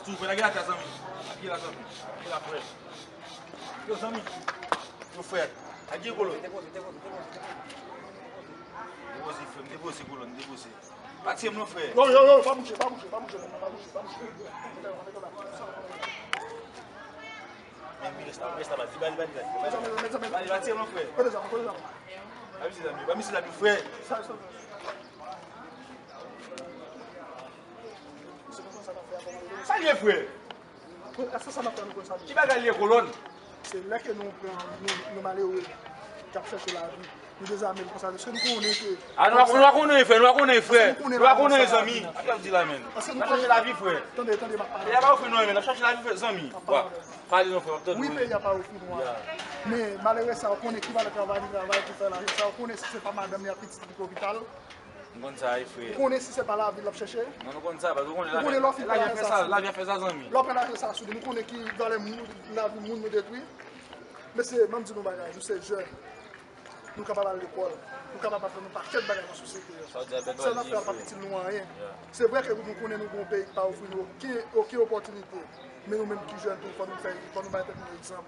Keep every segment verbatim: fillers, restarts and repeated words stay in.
Sou fè, lage la, zanmi. Lage la, zanmi. Lage la, frè. Yo, zanmi. Yo, frè. Lage kolo. Depoze, frè m, depoze, kolòn, depoze. Pa tiye m non, frè. Yo, yo, yo, pa bouje, pa bouje, pa bouje, pa bouje, pa bouje. Men, men, rès la, rès la, baz. Li ba, li ba, li ba. Li ba, li ba, tiye m non, frè. Kote zam, kote zam. Ba misye zam yo, ba misye zam yo, frè. Sa, sa. Sa l ye, frè? Ki bagay li ye, kolòn? Se lè ke nou pran, nou, nou malere k ap chèche lavi, nou dezame l konsa, paske nou konnen ke... A, nou pa, nou pa konnen, frè, nou pa konnen, frè. Nou pa konnen, zanmi. Sa w ap di la, menm. N ap chèche lavi, frè. Tande, tande, m ap pale. Peyi a pa ofri nou anyen, n ap chèche lavi, frè, zanmi. Pale non, frè, m ap tande. Wi, peyi a pa ofri nou anyen. Men malere sa, ou konnen ki valè travay li travay pou fè lajan sa, ou konnen si se pa madanm li ak pitit li ki lopital. M konn sa, wi, frè. Ou konnen si se pa lavi l ap chèche? Non, nou konn sa, paske ou konnen lavi a fè sa, lavi a fè sa, zanmi. Lè w pran lajan sa sou li, nou konnen ki valè moun, lavi moun nou detwi. Mesye, ban m di nou bagay, nou se jèn. Nou kapab al lekòl. Nou kapab aprann yon pakèt bagay nan sosyete a. Sa n ap fè a p ap itil nou anyen. Se vre ke nou konnen nou gen yon peyi ki pa ofri nou okenn, okenn opòtinite. Men nou menm ki jèn tou, fò nou fè, fò nou bay tèt nou egzanp.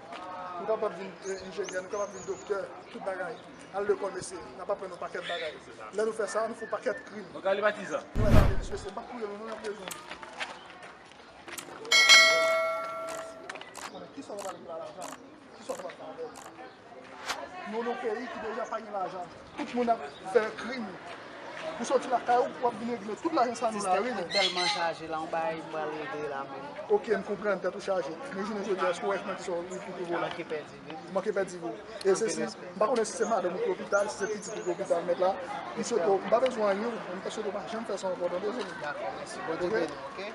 Nou kapab vin, eh, enjenyè, nou kapab vin doktè, tout bagay. Al lekòl, mesye, n ap aprann yon pakèt bagay. Lè nou fè sa, nou fè yon pakèt krim. Nou ka ale patizan. Nou ka ale, mesye, se pa koule nou, nou nan prizon. Konnen kisa w ap ale la lajan? Kisa w ap fè avè l? Nou nan yon peyi ki deja pa gen lajan. Tout moun ap fè krim. Ou soti lakay ou, w ap vin regle tout lajan sa nan lari, non? Sistèm nan tèlman chaje la, yon bagay m pral regle la menm. Oke, m konprann, tèt ou chaje. Men jounen jodi a, èske w wè nan kisa w, ou twouve w la? Manke pèdi vi. Manke pèdi vi. E se si, m pa konnen si se madanm ou ki lopital, si se pitit ou ki lopital, mèt la. M swete w, m pa bezwen anyen, m swete w pa janm fè sa ankò, tande, zanmi? Dakò, mèsi. Bondye beni w, oke?